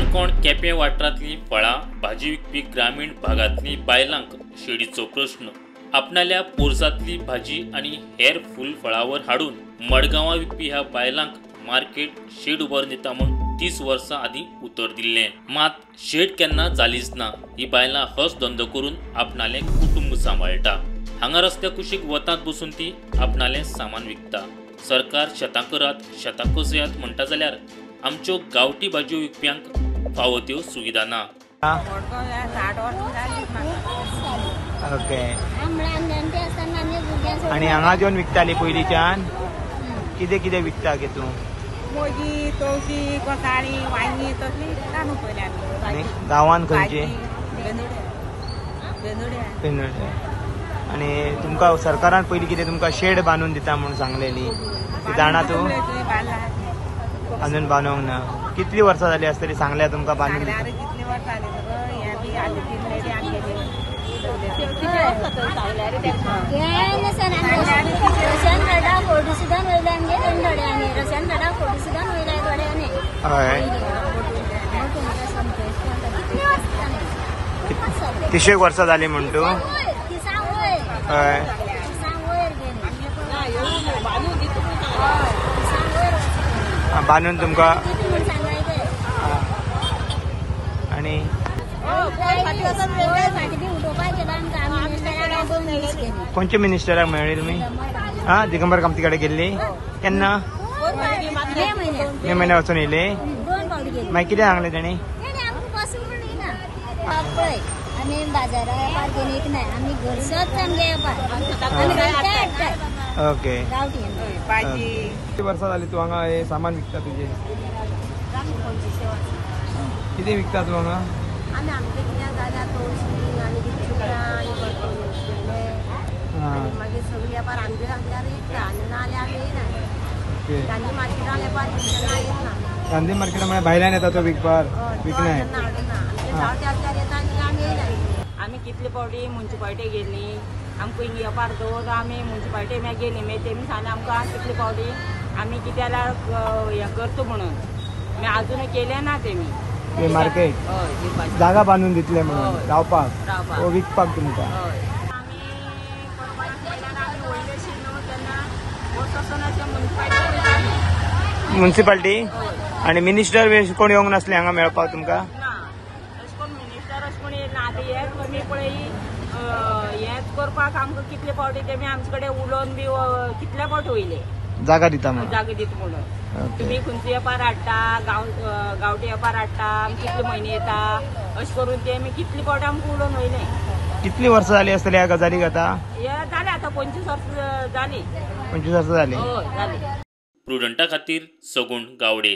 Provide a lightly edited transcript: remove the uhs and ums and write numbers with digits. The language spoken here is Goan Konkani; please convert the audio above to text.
काणकोण केपें वाठारांतली फळां भाजी विकपी ग्रामीण भागांतली बायलांक शेडीचो प्रश्न. आपणाल्या पोरसांतली भाजी आनी हेर फूल फळावर हाडून मडगांवां विकपी ह्या बायलांक मार्केट शेड उबारून दिता म्हूण 30 वर्सां आदीं उतर दिल्लें, मात शेड केन्ना जालीच ना. ही बायलां होच धंदो करून आपणालें कुटुंब सांबाळटा. हांगा रस्त्या कुशीक वतांत बसून ती आपणालें सामान विकता. सरकार शेतां करात, शेतां कसयात म्हणटा जाल्यार आमच्यो गांवठी भाजयो विकप्यांक फावो त्यो सुविधा ना. ओके, आनी हांगा जेवन विकताली पयलींच्यान? कितें कितें विकता गे तूं? मोगी, तवशी, घोसाळी, वांगी तसली विकता न्हू पयलीं आमी. गांवान खंयची? बेंदुड्या. आनी तुमकां सरकारान पयलीं कितें तुमकां शेड बांदून दिता म्हूण सांगलेली, ती जाणा तूं? अजून बांदूंक ना. कितली वर्सां जाली आसतली सांगल्या तुमकां बांदून दिता? हय, 30 वर्सां जाली म्हण तूं? हय. बांदून तुमकां आनी खंयच्या मिनिस्टराक मेळ्ळी तुमी? हा, दिगंबर कामती कडेन गेल्ली केन्ना? मे म्हयन्या वचून येयली. मागीर कितें सांगलें तेणी? ओके. कितली वर्सां जाली तूं हांगा हे सामान विकता तुजें? कितें विकता तूं हांगा? आमी आमचें कितें जाल्यार तवशी आनी चित्रां आनी मागीर सगळी वेपार आमचे सांगल्यार विकता आनी नाजाल्यार आमी येना. गांधी मार्केटान वेपार तेन्ना येना. गांधी मार्केटा म्हळ्यार भायल्यान येता तो विकपाक? विकनाय तेन्ना हाडना, आमचे गांवचे आसल्यार येता आनी आमी येना. आमी कितले फावटी मुन्सिपालिटी गेली, आमकां हिंगा वेपार दवर, आमी मुन्सिपालिटी मागीर गेली, मागीर तेमी सांगलें आमकां कितले फावटी आमी कितें जाल्यार हें करता म्हणून, मागीर आजून केलें ना तेमी. मार्केट जागा बांदून दितले म्हणून रावपाक वो विकपाक तुमकां? हय. आमी आमी व्हडले न्हू तेन्ना वचून अशें मुन्सिपालिटी मुन्सिपालिटी आनी मिनिस्टर बी कोण येवंक नासले हांगा मेळपाक तुमकां? ना, अशें कोण मिनिस्टर अशें कोण येयना. आतां हें कमी पळय हेंच करपाक आमकां कितले फावटी तेमी आमचे कडेन उलोवन बी कितले फावटी वयले जागा दिता म्हणून? जागा दिता म्हणून. तुमी खंयचो वेपार हाडटा, गांवठी वेपार हाडटा, कितले म्हयने येता अशें करून ते आमी कितले फावटी आमकां उलोवन वयले. कितली वर्सां जाली आसतली ह्या गजालीक आतां? हे जालें आतां 25 वर्सां जाली. 25 वर्सां जाली. हय जाली. प्रुडंटा खातीर सगुण गावडे.